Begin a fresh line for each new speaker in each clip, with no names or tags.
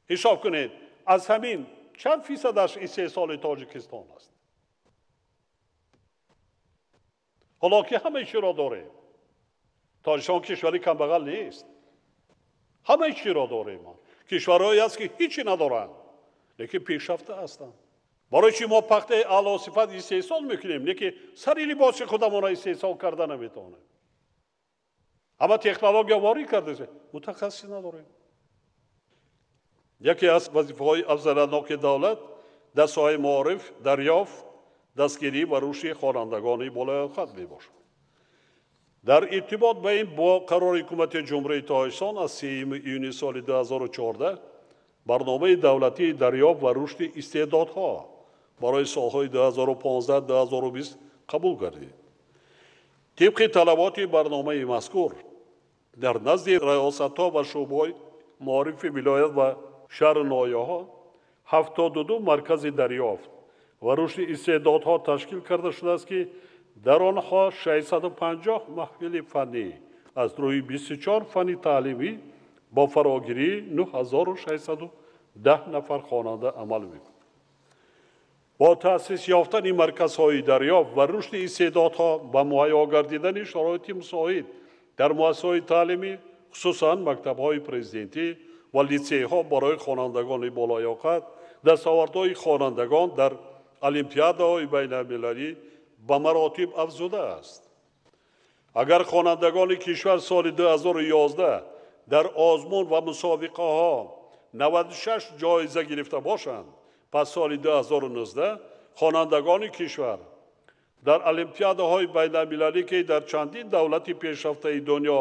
Ҳисоб кунед, аз ҳамин чанд фисадаш истеҳсоли Тоҷикистон аст? Ҳоло ки ҳамаи чиро дорем. Тоҷикистон кишвари камбағал нест. Ҳамаи чиро дорем. Кишварҳое аст ки ҳичи надоранд, лекин пешрафта ҳастанд. Барои чи мо пахтаи аълосифат истеҳсол мекунем, лекин сари либоси худамонро истеҳсол карда наметавонем? Ҳама технология ворид кардааст, мутахассис надорем. Яке аз вазифаҳои афзалиятноки давлат дар соҳаи маориф дарёфт, дастгирӣ ва рушди хонандагони болаёқат мебошад. Дар иртибот ба ин бо қарори ҳукумати Ҷумҳурии Тоҷикистон аз 3 июни соли 2014 барномаи давлатии дарёфт ва рушди истеъдодҳо барои солҳои 2015-2020 қабул гардид. Тибқи талаботи барномаи мазкур дар назди раёсатҳо ва шӯъбаҳои маорифи вилоят ва шаҳру ноҳияҳо 72 маркази дарёфт ва рушди истеъдодҳо ташкил карда шудааст, ки дар онҳо 650 маҳфили фаннӣ аз рӯи 24 фанни таълимӣ бо фарогирии 9610 нафар хонанда амал мекунад. Бо таъсис ёфтани марказҳои дарёфт ва рушди истеъдодҳо ба муҳайё гардидани шароити мусоид дар муассисаҳои таълимӣ, хусусан мактабҳои президентӣ ва литсейҳо барои хонандагони болаёқат, дастовардҳои хонандагон дар олимпиадаҳои байналмилалӣ ба маротиб афзудааст. Агар хонандагони кишвар соли 2011 дар озмун ва мусобиқаҳо 96 ҷоиза гирифта бошанд, пас соли 2019 хонандагони кишвар дар олимпиадаҳои байналмилалӣ, ки дар чандин давлати пешрафтаи дунё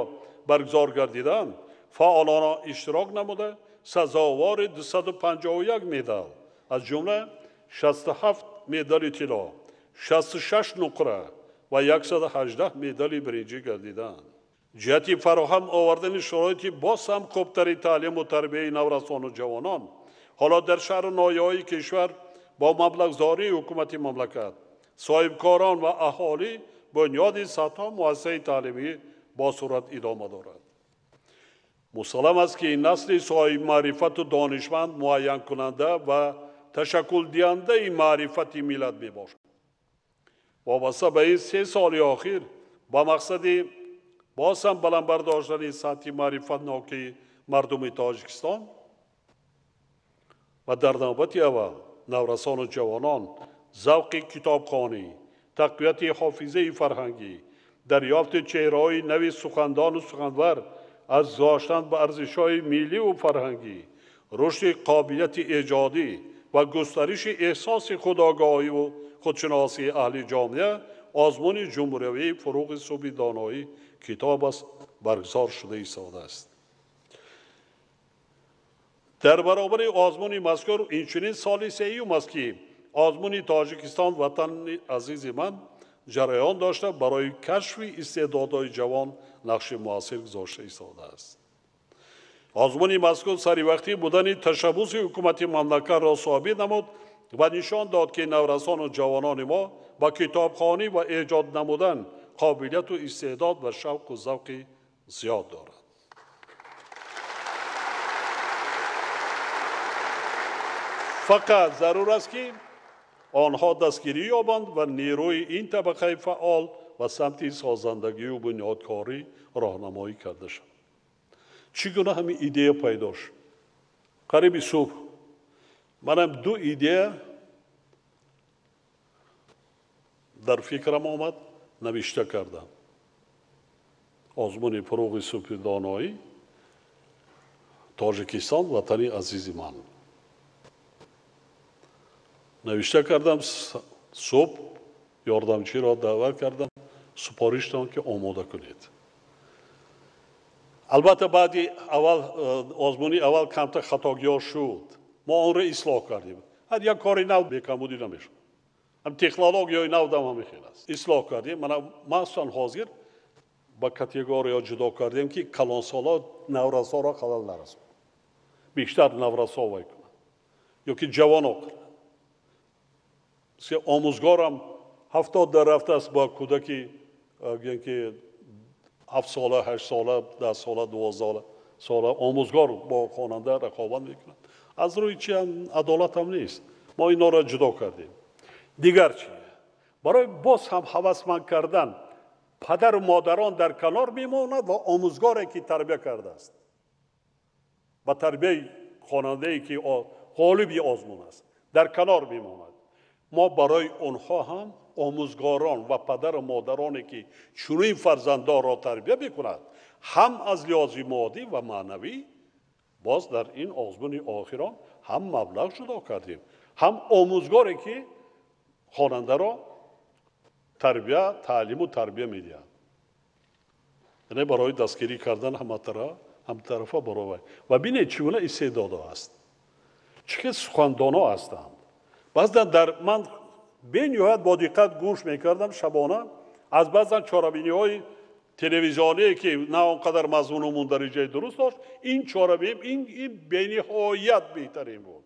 баргузор гардиданд, фаъолона иштирок намуда, сазовори 251 медал, аз ҷумла 67 медали тилло, 66 нуқра ва 118 медали биринҷӣ гардиданд. Ҷиҳати фароҳам овардани шароити боз ҳам хубтари таълиму тарбияи наврасону ҷавонон, ҳоло дар шаҳру ноҳияҳои кишвар бо маблағгузории ҳукумати мамлакат, соҳибкорон ва аҳолӣ бунёди садҳо муассисаи таълимӣ бо суръат идома дорад. Мусаллам аст, ки насли соҳибмаърифату донишманд муайянкунанда ва ташаккулдиҳандаи маърифати миллат мебошад. Вобаста ба ин 3 соли охир ба мақсади боз ҳам баланд бардоштани сатҳи маърифатнокии мардуми Тоҷикистон ва дар навбати аввал наврасону ҷавонон, завқи китобхонӣ, тақвияти ҳофизаи фарҳангӣ, дарёфти чеҳраҳои нави сухандону суханвар аз гузоштан ба арзишҳои милливу фарҳангӣ, рушди қобилияти эҷодӣ ва густариши эҳсоси худогоҳиву худшиносии аҳли ҷомеа озмуни ҷумҳуриявии фуруғи субҳи доноӣ китоб аст баргузор шуда истодааст. Дар баробари озмуни мазкур инчунин соли сеюм аст, ки озмуни Тоҷикистон ватани азизи ман ҷараён дошта барои кашфи истеъдодҳои ҷавон нақши муассир гузошта истодааст. Озмуни мазкур саривақтӣ будани ташаббуси ҳукумати мамлакатро собит намуд ва нишон дод, ки наврасону ҷавонони мо ба китобхонӣ ва эҷод намудан қобилияту истеъдод ва шавқу завқи зиёд дорад. Фақат зарур аст, ки онҳо дастгирӣ ёбанд ва нерӯи ин табақаи фаъол ва самти созандагию бунёдкорӣ роҳнамоӣ карда шавад. Чӣ гуна ҳамин идея пайдо шуд? Қариби субҳ манам ду идея дар фикрам омад, навишта кардам. Озмуни фуруғи субҳи доноӣ, Тоҷикистон ватани азизи ман. Навишта кардам, субҳ ёрдамчиро даъват кардам, супориш додам, ки омода кунед. Албатта баъди аввал озмуни аввал камтар хатогиҳо шуд. Мо онро ислоҳ кардем. Ҳар як кори нав бекамбудӣ намешавад. Ҳам технологияи нав дам ҳамин хел аст. Ислоҳ кардем. Мана махсусан ҳозир ба категорияҳо ҷудо кардем, ки калонсоло наврасоро халал нарасонад. Бештар наврасо вай кунад ё ки ҷавоно кунад. Омӯзгорам 70 дар рафтааст ба кӯдаки гӯем ки 7 сола, 8 сола, 10 сола, 12 сола сола омӯзгор бо хонанда рақобат мекунад. Аз рӯи чи ҳам адолат ҳам нест. Мо инҳоро ҷудо кардем. Дигар чи? Барои боз ҳам ҳавасманд кардан падару модарон дар канор мемонад ва омӯзгоре ки тарбия кардааст ба тарбияи хонандае ки ғолиби озмун аст дар канор мемонад. Мо барои онҳо ҳам омӯзгорон ва падару модароне ки чунин фарзандонро тарбия мекунад ҳам аз лиҳози моддӣ ва маънавӣ боз дар ин озмуни охирон ҳам маблағ ҷудо кардем, ҳам омӯзгоре ки хонандаро тарбия, таълиму тарбия медиҳад. Яъне барои дастгирӣ кардан ҳамтарафа баровай. Ва бинед чӣ гуна истеъдодо аст, чӣ хел сухандоно ҳастанд. Баъзан дар ман бениҳоят бо диққат гӯш мекардам шабона аз баъзан чорабиниҳои телевизионие ки на он қадар мазмуну мундариҷаи дуруст дошт, ин чорабинӣ ин бениҳоят беҳтарин буд.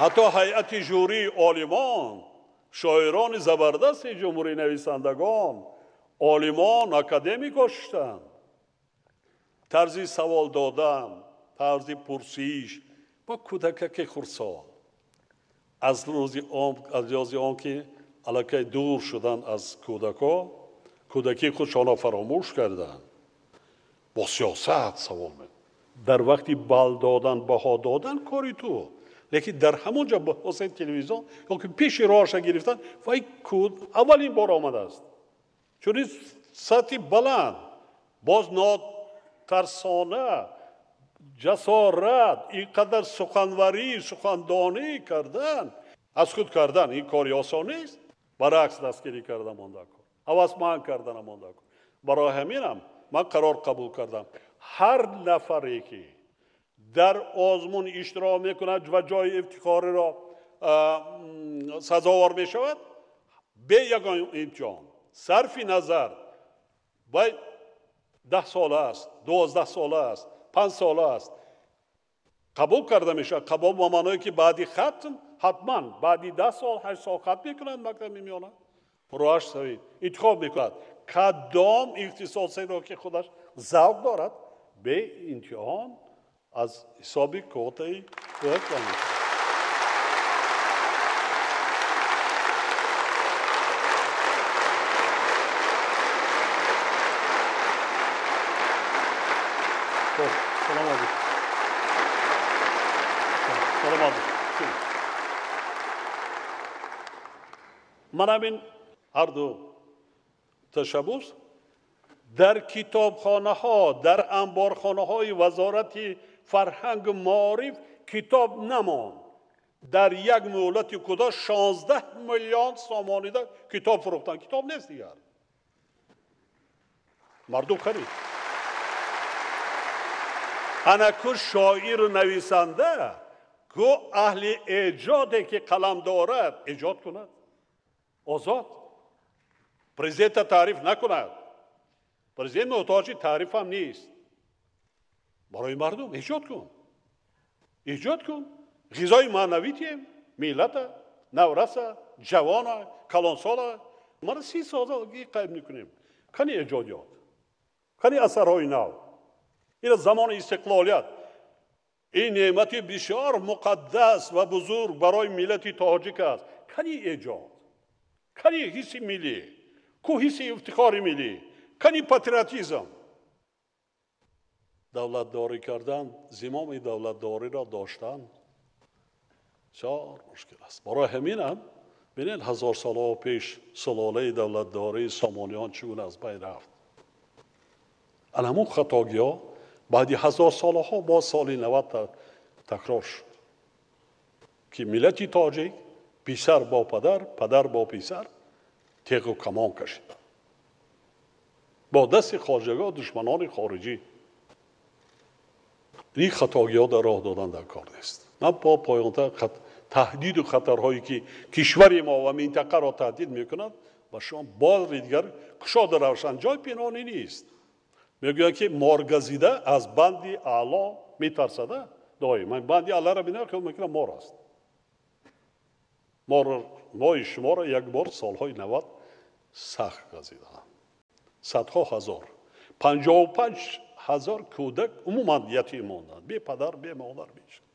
Ҳатто ҳайати жюрии олимон, шоирони забардасти ҷумҳурӣ, нависандагон, олимон, академикҳо шиштанд. Тарзи савол додан, тарзи пурсиш бо кӯдакаки хурдсол аз лиҳози он ки аллакай дур шудан аз кӯдакҳо, кӯдакии худшонро фаромӯш карданд, бо сиёсат савол мед. Дар вақти бал додан, баҳо додан кори ту, лекин дар ҳамон ҷо ба воситаи телевизион ё ки пеши роҳаша гирифтан вай кӯд аввалин бор омадааст. Чунин сатҳи баланд, боз нотарсона, ҷасорат, ин қадар суханварӣ, сухандонӣ кардан, аз худ кардан ин кори осон нест. Баръакс дастгирӣ карда монда кор, ҳавасманд карда монда кор. Барои ҳаминам ман қарор қабул кардам, ҳар нафаре ки дар озмун иштирок мекунад ва ҷои ифтихориро сазовор мешавад, бе ягон имтиҳон, сарфи назар вай 10 сола аст, 12 сола аст, 5 сола аст, қабул карда мешавад. Қабул ба маъное ки баъди хатм ҳатман баъди 10 сол, 8 сол хатм мекунад мактаби миёна, роҳаш савид интихоб мекунад кадом ихтисосеро ки худаш завқ дорад, бе имтиҳон аз ҳисоби квотаи кӯдакон мешавад. Салом алейкум. Салом алейкум. Ман ҳамин ҳар ду ташаббус дар китобхонаҳо, дар анборхонаҳои вазорати фарҳангу маориф китоб намонд. Дар як муҳлати кӯтоҳ 16 миллион сомонида китоб фурӯхтанд. Китоб нест дигар. Мардум харид. Ана ку шоиру нависанда, ку аҳли эҷоде ки қалам дорад, эҷод кунад. Озод. Президента таъриф накунад. Президент муҳтоҷи таърифам нест. Барои мардум эҷод кун. Эҷод кун. Ғизои маънавӣ тием миллата, навраса, ҷавона, калонсола. Мана 30 сола қайб мекунем. Кани эҷодиёт? Кани асарҳои нав? Ина замони истиқлолият. Ин неъмати бисёр муқаддас ва бузург барои миллати тоҷик аст. Кани эҷод? Кани ҳисси миллӣ? Ку ҳисси ифтихори миллӣ? Кани патриотизм? Давлатдорӣ кардан, зимоми давлатдориро доштан бисёр мушкил аст. Барои ҳаминам бинед 1000 солҳо пеш сулолаи давлатдории сомониён чӣ гуна аз байн рафт. Ана ҳамон хатогиҳо баъди 1000 солҳо боз соли 90 такрор шуд, ки миллати тоҷик писар бо падар, падар бо писар теғу камон кашид бо дасти хоҷагоҳ душманони хориҷӣ. Ин хатогиҳо дар роҳ додан дар кор нест. Ман бо поёнтар таҳдиду хатарҳое ки кишвари мо ва минтақаро таҳдид мекунад, ба шумо бори дигар кушода равшан, ҷой пинҳонӣ нест. Мегӯянд ки моргазида аз банди аъло метарсада доим. Ман банди аълоро бинам, хаёл мекунам мор аст. Мои шуморо як бор солҳои 90 Сахт газидаанд. Садҳо ҳазор, 55 ҳазор кӯдак умуман ятим монданд, бепадар, бемодар мешуд.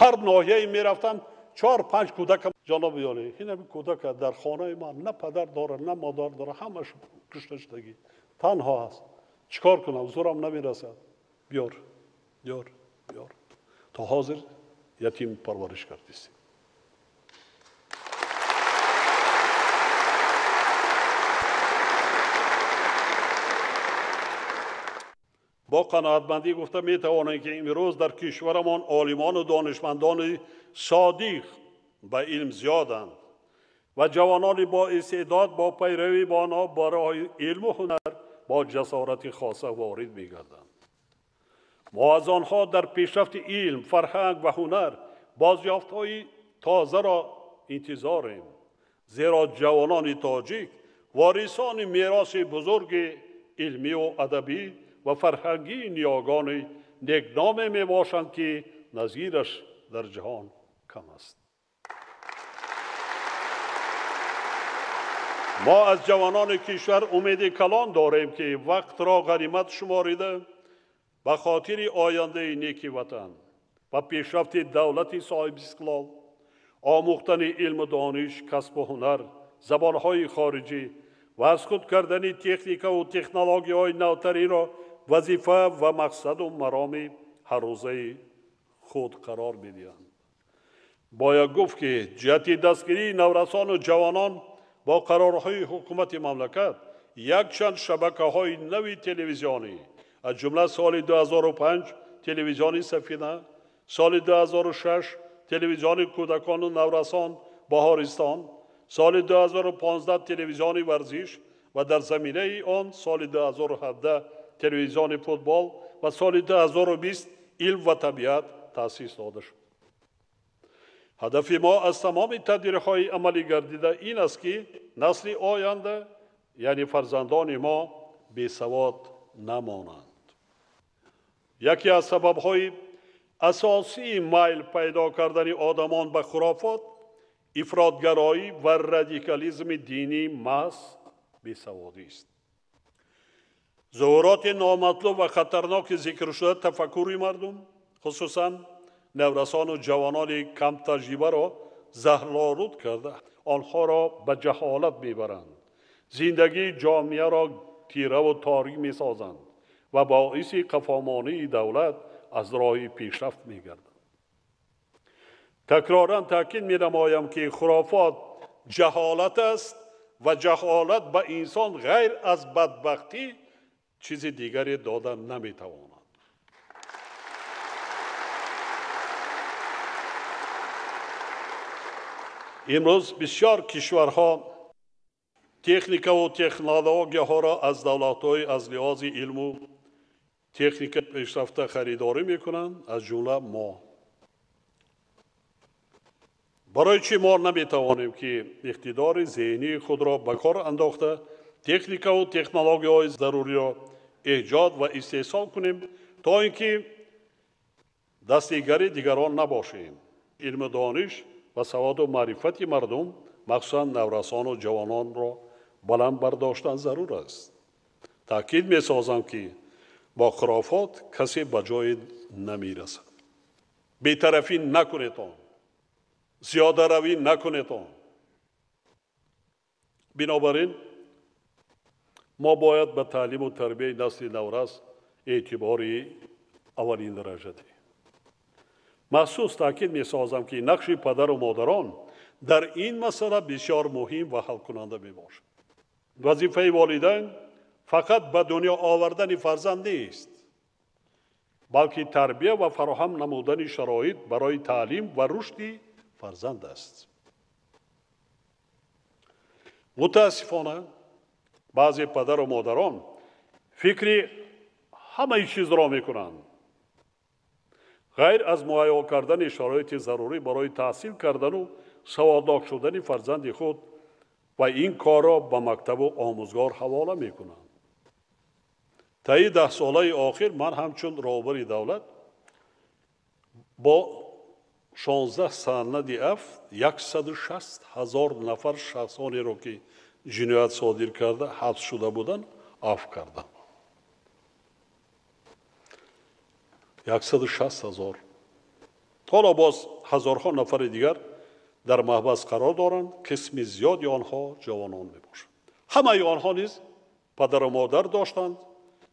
Ҳар ноҳияе мерафтам, 4-5 кӯдакам ҷаноби олӣ, ин ҳамин кӯдак дар хонаи ман на падар дорад, на модар дорад, ҳамаш кушта шудагӣ, танҳо аст. Чӣ кор кунам? Зӯрам намерасад. Биёр, биёр, биёр. То ҳозир ятим парвариш кардистем. Бо қаноатмандӣ гуфта метавонем, ки имрӯз дар кишварамон олимону донишмандони содиқ ба илм зиёданд ва ҷавонони бо истеъдод бо пайравӣ ба онҳо ба роҳи илму ҳунар бо ҷасорати хоса ворид мегарданд. Мо аз онҳо дар пешрафти илм, фарҳанг ва ҳунар бозёфтҳои тозаро интизорем, зеро ҷавонони тоҷик ворисони мероси бузурги илмию адабӣ ва фарҳангии ниёгони некноме мебошанд, ки назираш дар ҷаҳон кам аст. Мо аз ҷавонони кишвар умеди калон дорем, ки вақтро ғанимат шуморида ба хотири ояндаи неки ватан ва пешрафти давлати соҳибистиқлол, омӯхтани илму дониш, касбу ҳунар, забонҳои хориҷӣ ва аз худ кардани техникаву технологияҳои навтаринро вазифа ва мақсаду мароми ҳаррӯзаи худ қарор медиҳанд. Бояд гуфт, ки ҷиҳати дастгирии наврасону ҷавонон бо қарорҳои ҳукумати мамлакат якчанд шабакаҳои нави телевизионӣ, аз ҷумла соли 2005 телевизиони Сафина, соли 2006 телевизиони кӯдакону наврасон Баҳористон, соли 2015 телевизиони варзиш ва дар заминаи он соли 2017 телевизиони футбол ва соли 2020 илм ва табиат таъсис дода шуд. Ҳадафи мо аз тамоми тадбирҳои амалӣ гардида ин аст, ки насли оянда, яъне фарзандони мо, бесавод намонанд. Яке аз сабабҳои асосии майл пайдо кардани одамон ба хурофот, ифротгароӣ ва радикализми динӣ маҳз бесаводист. Зуҳуроти номатлуб ва хатарноки зикршуда тафаккури мардум, хусусан наврасону ҷавонони камтаҷрибаро заҳролуд карда, онҳоро ба ҷаҳолат мебаранд, зиндагии ҷомеаро тираву торик месозанд ва боиси қафомонии давлат аз роҳи пешрафт мегарданд. Такроран таъкид менамоям, ки хурофот ҷаҳолат аст ва ҷаҳолат ба инсон ғайр аз бадбахтӣ чизи дигаре дода наметавонад. Имрӯз бисёр кишварҳо техникаву технологияҳоро аз давлатҳои аз лиҳози илму техника пешрафта харидорӣ мекунанд, аз ҷумла мо. Барои чӣ мо наметавонем, ки иқтидори зеҳнии худро ба кор андохта техникаву технологияҳои заруриро эҷод ва истеҳсол кунем, то ин ки дастигари дигарон набошем? Илму дониш ва саводу маърифати мардум, махсусан наврасону ҷавононро баланд бардоштан зарур аст. Таъкид месозам, ки бо хурофот касе ба ҷое намерасад. Бетарафӣ накунед он, зиёдаравӣ накунед он. Бинобар ин мо бояд ба таълиму тарбияи насли наврас эътибори аввалин дараҷа диҳем. Махсус таъкид месозам, ки нақши падару модарон дар ин масъала бисёр муҳим ва ҳалкунанда мебошад. Вазифаи волидайн фақат ба дунё овардани фарзанд нест, балки тарбия ва фароҳам намудани шароит барои таълим ва рушди фарзанд аст. Мутаассифона, баъзе падару модарон фикри ҳамаи чизро мекунанд, ғайр аз муҳайё кардани шароити зарурӣ барои таҳсил кардану саводнок шудани фарзанди худ ва ин корро ба мактабу омӯзгор ҳавола мекунанд. Таи 10 солаи охир ман ҳамчун роҳбари давлат бо 16 санади афт 160 000 нафар шахсонеро, ки ҷиноят содир карда ҳабс шуда буданд, афв кардам. 160 ҳазор. Ҳоло боз ҳазорҳо нафари дигар дар маҳбас қарор доранд, қисми зиёди онҳо ҷавонон мебошанд. Ҳамаи онҳо низ падару модар доштанд,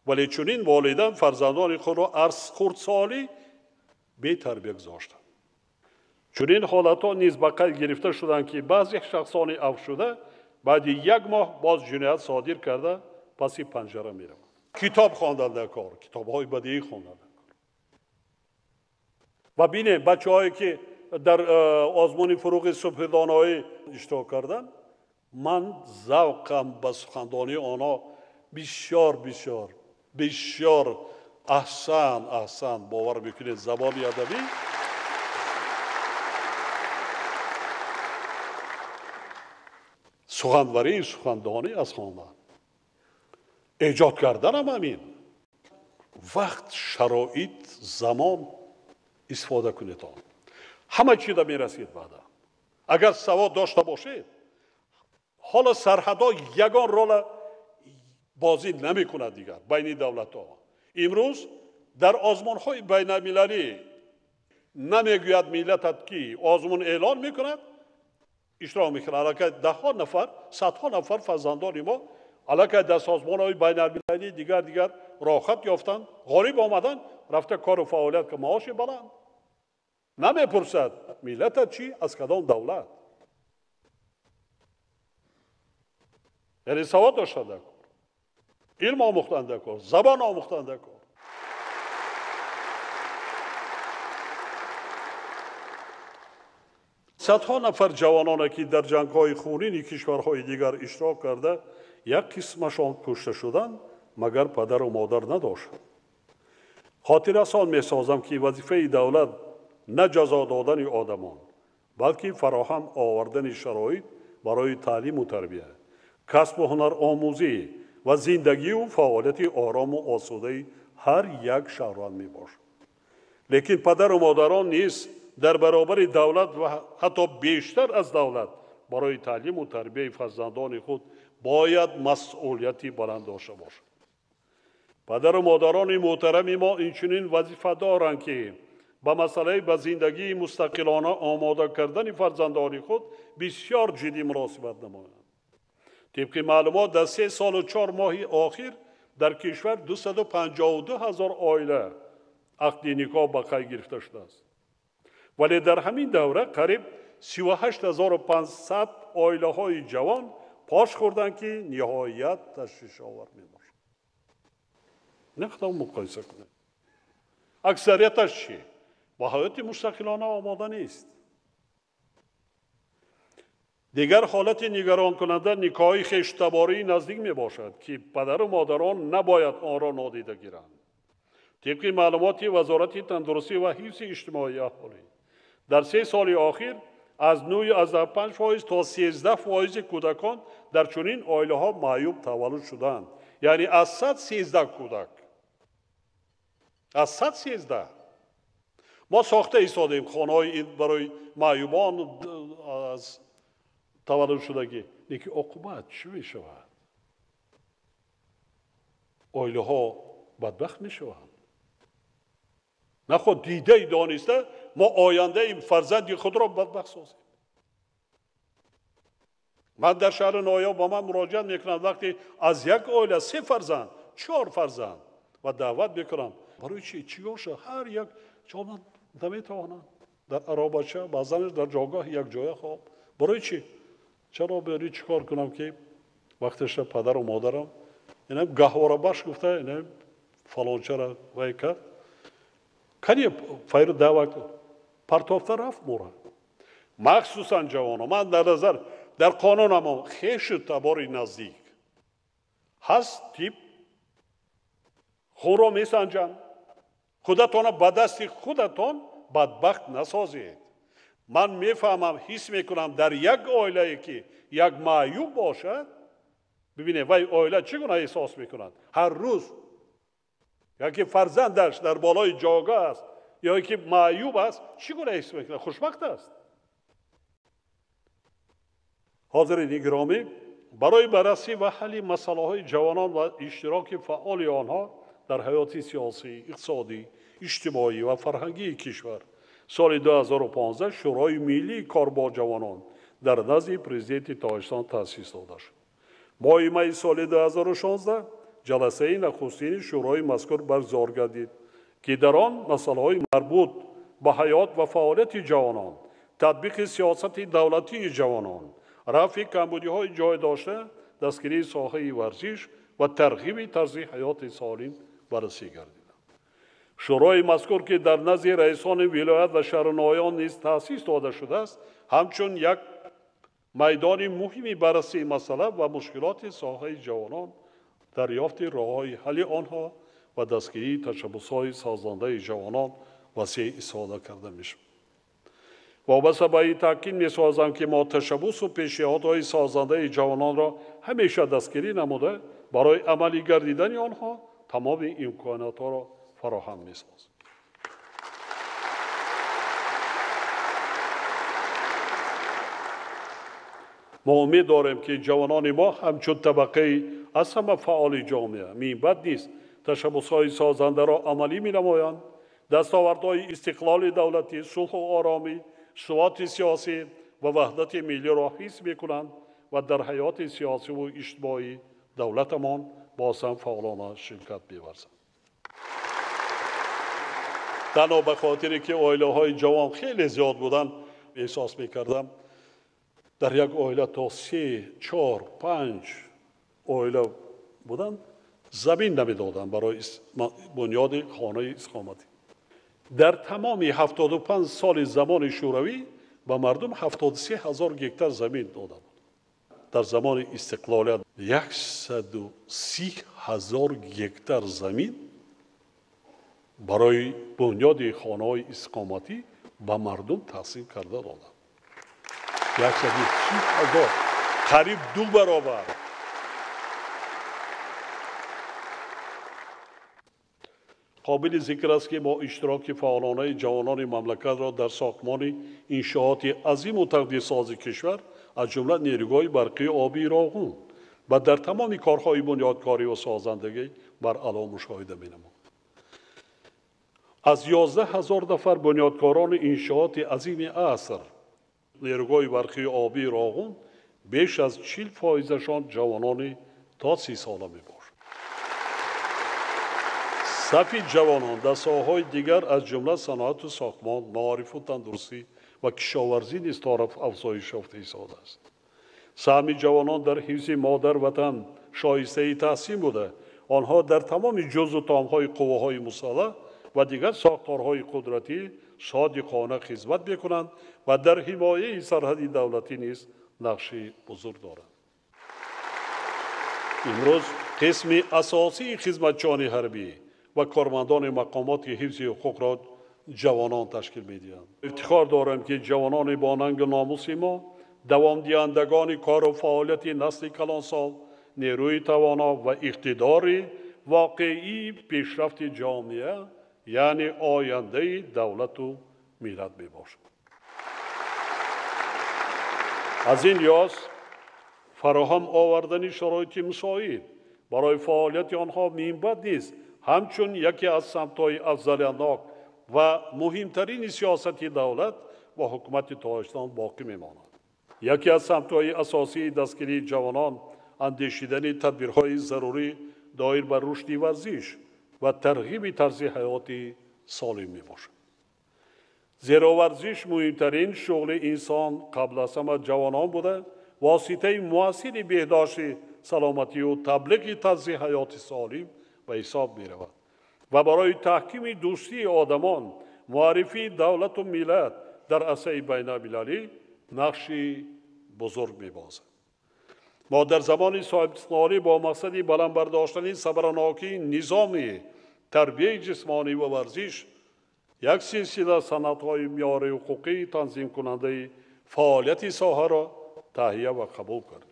вале чунин волидан фарзандони худро аз хурдсолӣ бетарбия гузоштанд. Чунин ҳолатҳо низ ба қайд гирифта шуданд, ки баъзе шахсони афвшуда баъди як моҳ боз ҷиноят содир карда паси панҷара мераванд. Китоб хондан дар кор, китобҳои бадиӣ хондан дар кор. Ва бинем бачаҳое ки дар озмуни фуруғи субҳи доноӣ иштирок карданд, ман завқам ба сухандонии онҳо бисёр бисёр бисёр аҳсан аҳсан, бовар мекунед, забони адабӣ суханварии сухандонӣ аз хондан эҷод карданам ҳамин вақт, шароит, замон истифода кунед. Он ҳама чиза мерасид баъда. Агар савод дошта бошед, ҳоло сарҳадҳо ягон рола бозӣ намекунад дигар байни давлатҳо. Имрӯз дар озмунҳои байналмилалӣ намегӯяд миллатат ки озмун эълон мекунад, иштирок мекунад. Аллакай даҳҳо нафар, садҳо нафар фарзандони мо аллакай дар созмонҳои байналмилалӣ дигар дигар роҳат ёфтанд, ғолиб омаданд, рафта кору фаъолият ки маоши баланд. Намепурсад миллатат чӣ, аз кадом давлат. Яъне савод доштан дар кор, илм омӯхтан дар кор, забон омӯхтан дар кор. Садҳо нафар ҷавононе ки дар ҷангҳои хунини кишварҳои дигар иштирок карда, як қисмашон кушта шуданд, магар падару модар надоштанд. Хотиррасон месозам ки вазифаи давлат на ҷазо додани одамон, балки фароҳам овардани шароит барои таълиму тарбия, касбу ҳунаромӯзӣ ва зиндагию фаъолияти орому осудаи ҳар як шаҳрванд мебошад. Лекин падару модарон низ дар баробари давлат ва ҳатто бештар аз давлат барои таълиму тарбияи фарзандони худ бояд масъулияти баланд дошта бошад. Падару модарони муҳтарами мо инчунин вазифа доранд ки ба масъалаи ба зиндагии мустақилона омода кардани фарзандони худ бисёр ҷиддӣ муносибат намоянд. Тибқи маълумот, дар 3 солу 4 моҳи охир дар кишвар 252 ҳазор оила ақди никоҳ ба қайд гирифта шудааст. Вале дар ҳамин давра қариб 38500 оилаҳои ҷавон пош хӯрданд, ки ниҳоят ташвишовар мебошад. Нақадр муқоиса кунед. Аксарияташ чӣ? Ба ҳаёти мустақилона омода нест. Дигар ҳолати нигаронкунанда никоҳи хештабории наздик мебошад, ки падару модарон набояд онро нодида гиранд. Тибқи маълумоти Вазорати тандурустӣ ва ҳифзи иҷтимоии аҳолӣ, дар 3 соли охир аз 9,5% то 13% кӯдакон дар чунин оилаҳо маъюб таваллуд шуданд. Яъне аз 113 кӯдак, аз 113. Мо сохта истодем хонаҳои барои маъюбон аз таваллудшудагӣ. Лекин оқибат чӣ мешавад? Оилаҳо бадбахт мешаванд. Наход дидаи дониста мо ояндаи фарзанди худро бадбахт созем. Ман дар шаҳри Ноёб ба ман муроҷиат мекунам, вақте аз як оила 3 фарзанд, 4 фарзанд ва даъват мекунам. Барои чӣ? Чӣ боша? Ҳар як чоман наметавонанд. Дар аробача, баъзанаш дар ҷойгоҳ як ҷоя хоб. Барои чӣ? Чаро бери чӣ кор кунам ки вақтеша падару модарам инам гаҳворабахш гуфта, инам фалончара вай кард. Кани файру даъват партофта рафт мора. Махсусан ҷавонон, ман дар назар дар қонунамо хешу табори наздик ҳаст тип хунро месанҷанд. Худатонро ба дасти худатон бадбахт насозед. Ман мефаҳмам, ҳис мекунам дар як оилае ки як маъюб бошад, бибинед вай оила чӣ гуна эҳсос мекунад. Ҳар рӯз яке фарзандаш дар болои ҷойгоҳ аст ё ки маъюб аст, чӣ гуна ҳис мекунад? Хушбахт аст. Ҳозирини гиромӣ, Барои баррасӣ ва ҳалли масъалаҳои ҷавонон ва иштироки фаъоли онҳо дар ҳаёти сиёсӣ, иқтисодӣ, иҷтимоӣ ва фарҳангии кишвар соли 2015 Шӯрои миллии кор бо ҷавонон дар назди Президенти Тоҷикистон таъсис дода шуд. Моҳи майи соли 2016 ҷаласаи нахустини шӯрои мазкур баргузор гардид, ки дар он масъалаҳои марбут ба ҳаёт ва фаъолияти ҷавонон, татбиқи сиёсати давлатии ҷавонон, рафъи камбудиҳои ҷой дошта, дастгирии соҳаи варзиш ва тарғиби тарзи ҳаёти солим баррасӣ гардиданд. Шӯрои мазкур, ки дар назди раисони вилоят ва шаҳру ноҳияҳо низ таъсис дода шудааст, ҳамчун як майдони муҳими баррасии масъала ва мушкилоти соҳаи ҷавонон, дарёфти роҳҳои ҳалли онҳо ва дастгирии ташаббусҳои созандаи ҷавонон васеъ истифода карда мешавад. Вобаста ба ин таъкид месозам, ки мо ташаббусу пешниҳодҳои созандаи ҷавононро ҳамеша дастгирӣ намуда, барои амалӣ гардидани онҳо тамоми имкониятҳоро фароҳам месозем. Мо умед дорем, ки ҷавонони мо ҳамчун табақаи аз ҳама фаъоли ҷомеа минбаъд низ ташаббусҳои созандаро амалӣ менамоянд, дастовардҳои истиқлоли давлатӣ, сулҳу оромӣ, суботи сиёсӣ ва ваҳдати миллиро ҳис мекунанд ва дар ҳаёти сиёсиву иҷтимоии давлатамон боз ҳам фаъолона ширкат меварзанд. Танҳо ба хотире ки оилаҳои ҷавон хеле зиёд буданд, эҳсос мекардам дар як оила то 3, 4, 5 оила буданд, замин намедоданд барои бунёди хонаи истиқоматӣ. Дар тамоми 75 соли замони Шӯравӣ ба мардум 73 ҳазор гектар замин дода буд. Дар замони истиқлолият 130 ҳазор гектар замин барои бунёди хонаҳои истиқоматӣ ба мардум тақсим карда доданд. 130 ҳазор, қариб 2 баробар. Қобили зикр аст, ки бо иштироки фаъолонаи ҷавонони мамлакатро дар сохтмони иншооти азиму тақдирсози кишвар, аз ҷумла нерӯгоҳи барқии обии Роғун ва дар тамоми корҳои бунёдкорӣ ва созандагӣ баръало мушоҳида менамояд. Аз 11 ҳазор нафар бунёдкорони иншооти азими аср нерӯгоҳи барқии обии Роғун беш аз 40%-ашон ҷавонони то 30 сола мебошанд. Сафи ҷавонон дар соҳаҳои дигар, аз ҷумла саноату сохтмон, маорифу тандурустӣ ва кишоварзӣ низ тораф афзоиш ёфта истодааст. Саҳми ҷавонон дар ҳифзи модар ватан шоистаи таҳсин буда, онҳо дар тамоми ҷузъу томҳои қувваҳои мусаллаҳ ва дигар сохторҳои қудратӣ содиқона хизмат мекунанд ва дар ҳимояи сарҳади давлатӣ низ нақши бузург доранд. Имрӯз қисми асосии хизматчиёни ҳарбӣ ва кормандони мақомоти ҳифзи ҳуқуқро ҷавонон ташкил медиҳанд. Ифтихор дорам, ки ҷавонони бо нангу номуси мо давомдиҳандагони кору фаъолияти насли калонсол, нерӯи тавоно ва иқтидори воқеии пешрафти ҷомеа, яъне ояндаи давлату миллат мебошанд. Аз ин лиҳоз фароҳам овардани шароити мусоид барои фаъолияти онҳо минбаъд низ ҳамчун яке аз самтҳои афзалиятнок ва муҳимтарини сиёсати давлат ва ҳукумати Тоҷикистон боқӣ мемонад. Яке аз самтҳои асосии дастгирии ҷавонон андешидани тадбирҳои зарурӣ доир ба рушди варзиш ва тарғиби тарзи ҳаёти солим мебошад. Зеро варзиш муҳимтарин шуғли инсон қабл аз ҳама ҷавонон буда, воситаи муассири беҳдошти саломатию таблиғи тарзи ҳаёти солим ба ҳисоб меравад ва барои таҳкими дӯстии одамон, муаррифии давлату миллат дар арсаи байналмилалӣ нақши бузург мебозад. Мо дар замони соҳибистиқлолӣ бо мақсади баланд бардоштани самаранокии низоми тарбияи ҷисмонӣ ва варзиш як силсила санадҳои меъёри ҳуқуқии танзимкунандаи фаъолияти соҳаро таҳия ва қабул кардем.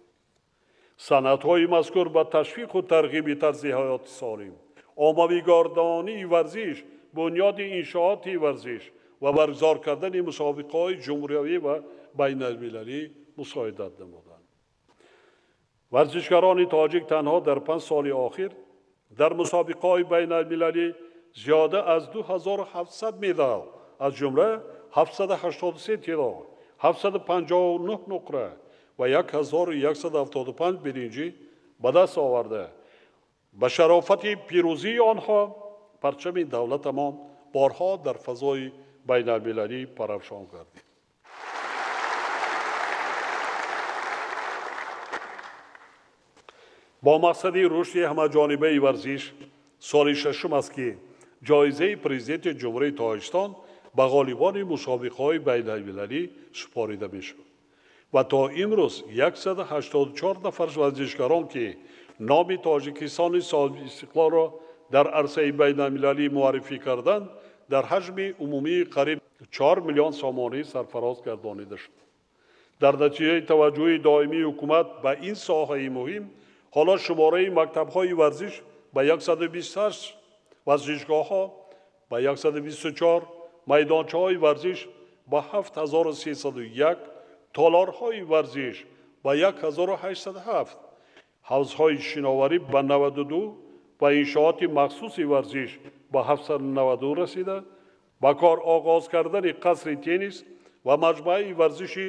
Санадҳои мазкур ба ташвиқу тарғиби тарзи ҳаёти солим, оммавигардонии варзиш, бунёди иншооти варзиш ва баргузор кардани мусобиқаҳои ҷумҳуриявӣ ва байналмилалӣ мусоидат намуданд. Варзишгарони тоҷик танҳо дар 5 соли охир дар мусобиқаҳои байналмилалӣ зиёда аз 2700 медал, аз ҷумла 783 тилло, 759 нуқра ва 1175 биринҷӣ ба даст оварда. Ба шарофати пирӯзии онҳо парчами давлатамон борҳо дар фазои байналмилалӣ парафшон гардид. Бо мақсади рушди ҳамаҷонибаи варзиш соли шашум аст, ки ҷоизаи президенти Ҷумҳурии Тоҷикистон ба ғолибони мусобиқаҳои байналмилалӣ супорида мешуд ва то имрӯз 184 нафар варзишгарон, ки номи Тоҷикистони соҳибистиқлолро дар арсаи байналмилалӣ муаррифӣ карданд, дар ҳаҷми умумии қариб 4 миллион сомонӣ сарфароз гардонида шуд. Дар натиҷаи таваҷҷӯҳи доимии ҳукумат ба ин соҳаи муҳим, ҳоло шумораи мактабҳои варзиш ба 128, варзишгоҳҳо ба 124, майдончаҳои варзиш ба 7301, толорҳои варзиш ба 1807, ҳавзҳои шиноварӣ ба 92 ва иншооти махсуси варзиш ба 792 расида, ба кор оғоз кардани қасри теннис ва маҷмӯаи варзиши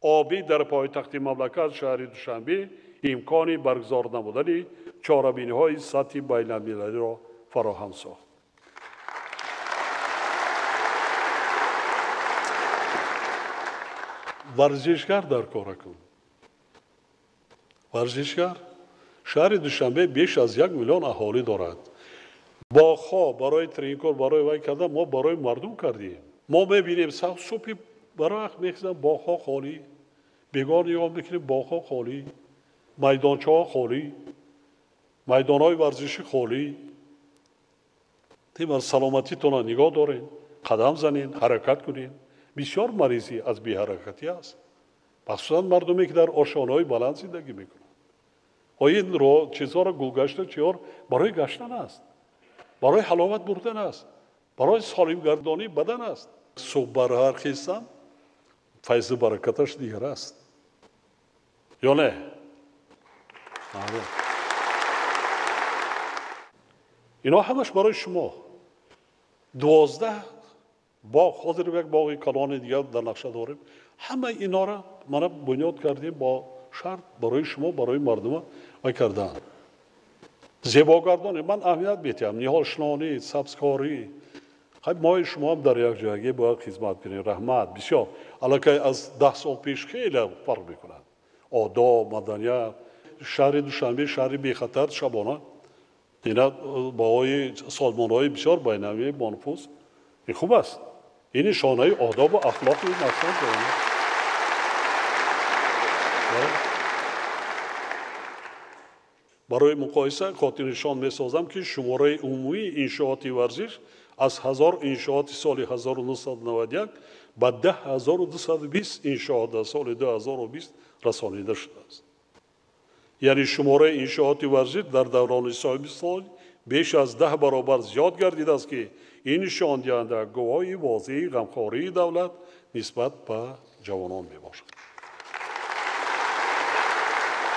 обӣ дар пойтахти мамлакат шаҳри Душанбе имкони баргузор намудани чорабиниҳои сатҳи байналмилалиро фароҳам сохт. Варзишгар дар кора кун. Варзишгар. Шаҳри Душанбе беш аз 1 миллион аҳолӣ дорад. Боғҳо барои тренинкор, барои вай кардан мо барои мардум кардем. Мо мебинем субҳи барвақт мехезам, боғҳо холӣ, бегоҳ нигоҳ мекунем, боғҳо холӣ, майдончаҳо холӣ, майдонҳои варзишӣ холӣ. Тимар саломатитонро нигоҳ доред, қадам занед, ҳаракат кунед. Бисёр маризӣ аз беҳаракатӣ аст, махсусан мардуме, ки дар ошёнаҳои баланд зиндагӣ мекунанд. Ин чизҳоро гулгашта чиёр барои гаштан аст, барои ҳаловат бурдан аст, барои солимгардонии бадан аст. Субҳ барҳар хестан файзу баракаташ дигар аст ё не? Ино ҳамаш барои шумо. 12 боғ, ҳозир як боғи калони дигар дар нақша дорем. Ҳамаи инора мана бунёд кардем бо шарт барои шумо, барои мардума вай кардан. Зебогардонӣ ман аҳамият медиҳам, ниҳолшинонӣ, сабзкорӣ. Хай мои шумо ҳам дар як ҷойгӣ бояд хизмат кунем. Раҳмат бисёр. Аллакай аз 10 сол пеш хеле фарқ мекунад. Одоб, маданият. Шаҳри Душанбе шаҳри бехатар шабона. Ина баҳои созмонҳои бисёр байналмилалии бонуфуз. Ин хуб аст. Ин нишонаи одобу ахлоқи мақсад. Барои муқоиса хотирнишон месозам, ки шумораи умумии иншооти варзиш аз 1000 иншооти соли 1991 ба 10220 иншоот дар соли 2020 расонида шудааст. Яъне шумораи иншооти варзиш дар даврони соҳибистиқлолӣ беш аз 10 баробар зиёд гардидааст, ки ин нишондиҳанда гувоҳи возеҳи ғамхории давлат нисбат ба ҷавонон мебошад.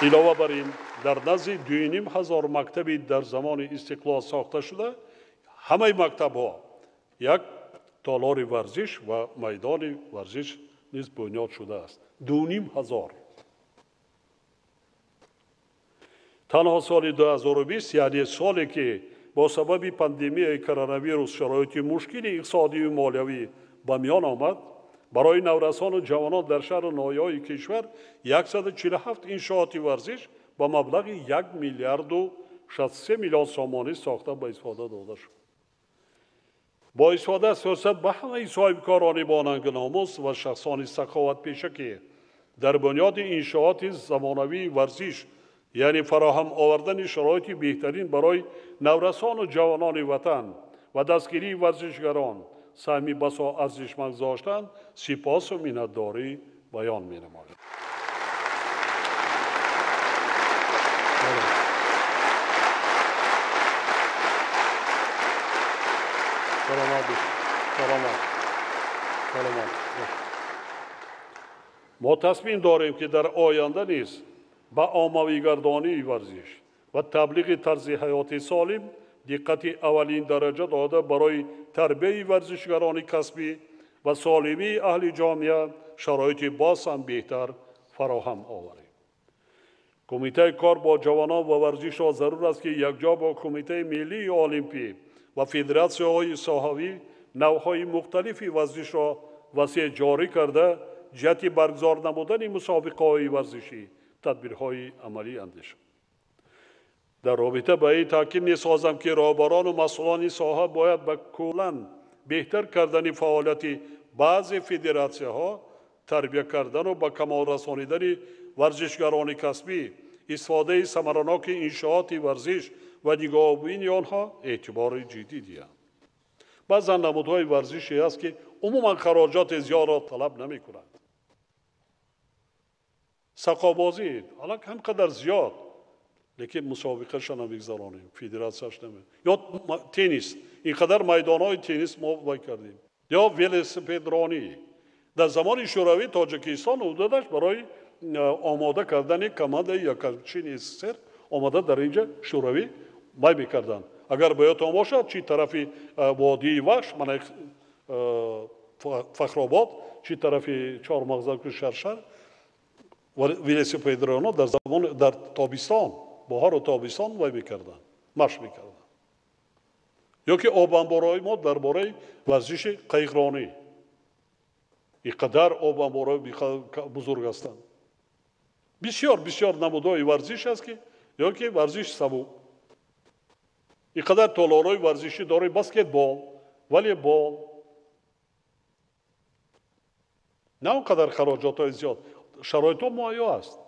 Илова бар ин, дар назди 2500 мактаби дар замони истиқлол сохта шуда, ҳамаи мактабҳо як толори варзиш ва майдони варзиш низ бунёд шудааст. 2500. Танҳо соли 2020, яъне соле ки бо сабаби пандемияи коронавирус шароити мушкили иқтисодию молиявӣ ба миён омад, барои наврасону ҷавонон дар шаҳру ноҳияҳои кишвар 147 иншооти варзиш ба маблағи 1 миллиарду 63 миллион сомонӣ сохта ба истифода дода шуд. Бо истифода аз фурсат ба ҳамаи соҳибкорони бонангу номус ва шахсони саховатпеша, ки дар бунёди иншооти замонавии варзиш, яъне фароҳам овардани шароити беҳтарин барои наврасону ҷавонони ватан ва дастгирии варзишгарон саҳми басо арзишманд гузоштанд, сипосу миннатдорӣ баён менамояд. Мо тасмим дорем, ки дар оянда низ Ба оммавигардонии варзиш ва таблиғи тарзи ҳаёти солим диққати аввалин дараҷа дода барои тарбияи варзишгарони касбӣ ва солимии аҳли ҷомеа шароити боз ҳам беҳтар фароҳам оварем. Кумитаи кор бо ҷавонон ва варзишро зарур аст, ки якҷо бо Кумитаи миллии олимпӣ ва федератсияҳои соҳавӣ навъҳои мухталифи варзишро васеъ ҷорӣ карда ҷиҳати баргузор намудани мусобиқаҳои варзишӣ тадбирҳои амалӣ андешад. Дар робита ба ин таъкид месозам, ки роҳбарону масъулони соҳа бояд ба куллан беҳтар кардани фаъолияти баъзе федератсияҳо, тарбия кардану ба камол расонидани варзишгарони касбӣ, истифодаи самараноки иншооти варзиш ва нигоҳубини онҳо эътибори ҷиддӣ диҳанд. Баъзан намудҳои варзише ҳаст, ки умуман хароҷоти зиёдро талаб намекунанд. Сақобозӣ ҳалак ҳам қадар зиёд, лекин мусобиқаша намегузаронем, федератсияш наме. Ё теннис, ин қадар майдонҳои теннис мо вай кардем. Ё велосипедронӣ. Дар замони Шӯравӣ Тоҷикистон ҳудудаш барои омода кардани командаи якчини СССР омада дар инҷа Шӯравӣ май мекарданд. Агар ба ёдтон бошад, чи тарафи водии Вахш, мана Фахробод, чи тарафи Чормағзаку Шаршар, велосипедронҳо дар замон дар тобистон, баҳору тобистон вай мекарданд, машқ мекарданд. Ё ки обанборҳои мо дар бораи варзиши қайиқронӣ. Ин қадар обанборҳои бузург ҳастанд. Бисёр бисёр намудҳои варзиш аст, ки ё ки варзиши сабук. Ин қадар толорҳои варзишӣ дорем, баскетбол, волейбол. На он қадар хароҷотҳои зиёд. Шароитҳо муҳайё аст.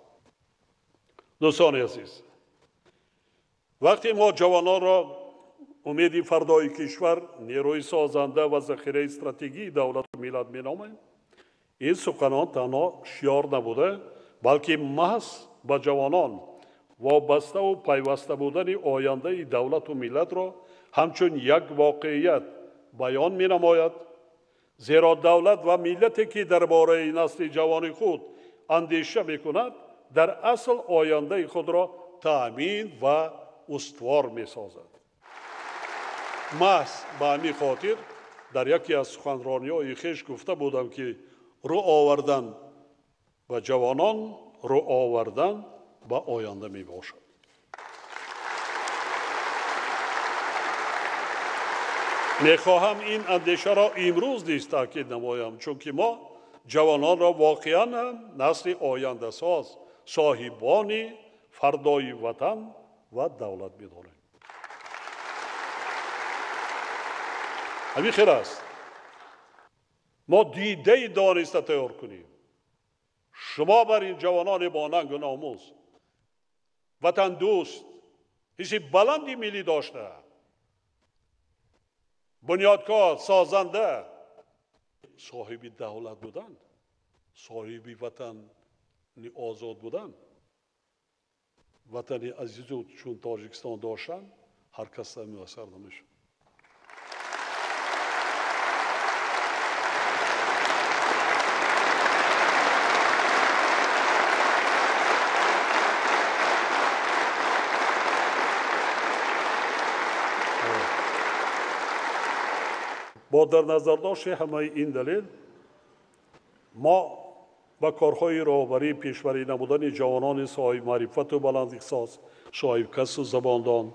Дӯстони азиз, вақте мо ҷавононро умеди фардои кишвар, нерӯи созанда ва захираи стратегии давлату миллат меномем, ин суханон танҳо шиёр набуда, балки маҳз ба ҷавонон вобаставу пайваста будани ояндаи давлату миллатро ҳамчун як воқеият баён менамояд. Зеро давлат ва миллате, ки дар бораи насли ҷавони худ андеша мекунад, дар асл ояндаи худро таъмин ва устувор месозад. Маҳз ба ҳамин хотир дар яке аз суханрониҳои хеш гуфта будам, ки рӯ овардан ба ҷавонон рӯ овардан ба оянда мебошад. Мехоҳам ин андешаро имрӯз низ таъкид намоям, чунки мо ҷавононро воқеан ҳам насли ояндасоз, соҳибони фардои ватан ва давлат медонем. Ҳамин хел аст. Мо дидаи дониста тайёр кунем. Шумо бар ин ҷавонони бо нангу номус, ватандӯст, ҳисси баланди миллӣ дошта, бунёдкор, созанда, соҳиби давлат будан, соҳиби ватани озод будан, ватани азизу чун Тоҷикистон доштан, ҳар кас муяссар намешавад. Бо дар назардошти ҳамаи ин далел мо ба корҳои роҳбарии пешбарӣ намудани ҷавонони соҳибмаърифату баландихтисос, соҳибкасу забондон,